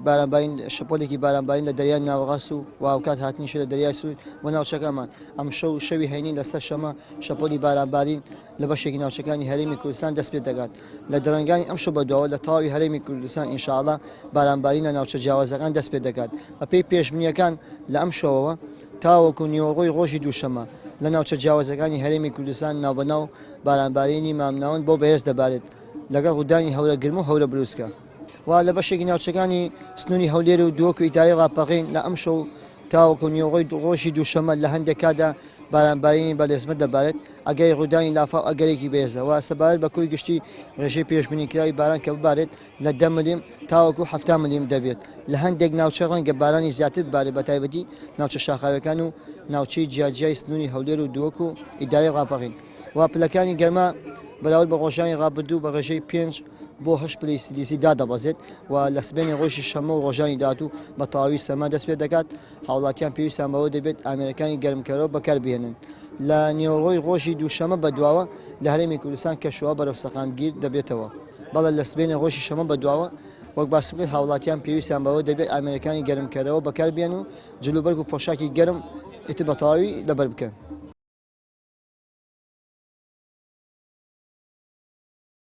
بارانبارین شەپۆلێکی بارانبارین لە دەریای ناوەڕاست و و هاوکات هاتنیشی لە دەریای سوور بۆ ناوچەکەمان. ئەمشەو و شەوی هەینی لەسەر شەمە شەپۆلی بارانبارین لە بەشێکی ناوچەکانی هەرێمی کوردستان دەست پێ دەکات. لە درەنگانی ئەمشەو بەدواوە لە تەواوی هەرێمی کوردستان ان شاء اللە بارانبارین لە ناوچە جیاوازەکان دەست پێ دەکات. بەپێی پێشبینییەکان لە ئەمشەوەوە تاوەکو نیوەڕۆی ڕۆژی دووشەممە لە ناوچە جیاوازەکانی هەرێمی کوردستان ناوبەناو بارانبارینی مامناوەند بۆ بەهێز دەبارێت لەگەڵ ڕوودانی هەورە گرمە و هەورە بروسکە و لە بەشێکی ناوچەکانی سنووری هەولێر و دهۆک و ئیدارەی ڕاپەڕین لە ئەمشەو تاوەکو نیوەڕۆی ڕۆژی دووشەممە لە هەندێک کاتدا بارانبارینی بە لێزمە دەبارێت، ئەگەری ڕوودانی لافاو ئەگەرێکی بەهێزە و سەبارەت بە کۆی گشتی ڕێژەی پێشبینیکراوی باران کە ببارێت لە 10 ملم تاوەکو 70 ملم دەبێت، لە هەندێک ناوچە ڕەنگە بارانی زیاتر ببارێت بەتایبەتی ناوچە شاخاویەکان و ناوچەی جیاجیای سنووری هەولێر و دهۆک و ئیدارەی ڕاپەڕین و پلەکانی گەرما بەراورد بە ڕۆژانی ڕابردوو بە ڕێژەی پێنج بۆ هەشت پلەی سیلیزی دادەبەزێت و لە سبەینێ ڕۆژی شەممە و ڕۆژانی داهاتوو بە تەواوی سەرما دەست پێ دەکات، هاوڵاتیان پێویستیان بەوە دەبێت ئامێرەکانی گەرمکەرەوە بەکاربهێنن. لە نیوەڕۆی ڕۆژی دووشەممە بەدواوە لە هەرێمی کوردستان کەشوهەوا بەرەو سەقامگیر دەبێتەوە. بەڵێ لە سبەینێ ڕۆژی شەممە بەدواوە وەک باسم کرد هاوڵاتیان پێویستیان بەوە دەبێت ئامێرەکانی گەرمکەرەوە بەکاربهێنن و جلوبەرگ و پۆشاکی گەرم ئیتر بە تەواوی لەبەر بکەن.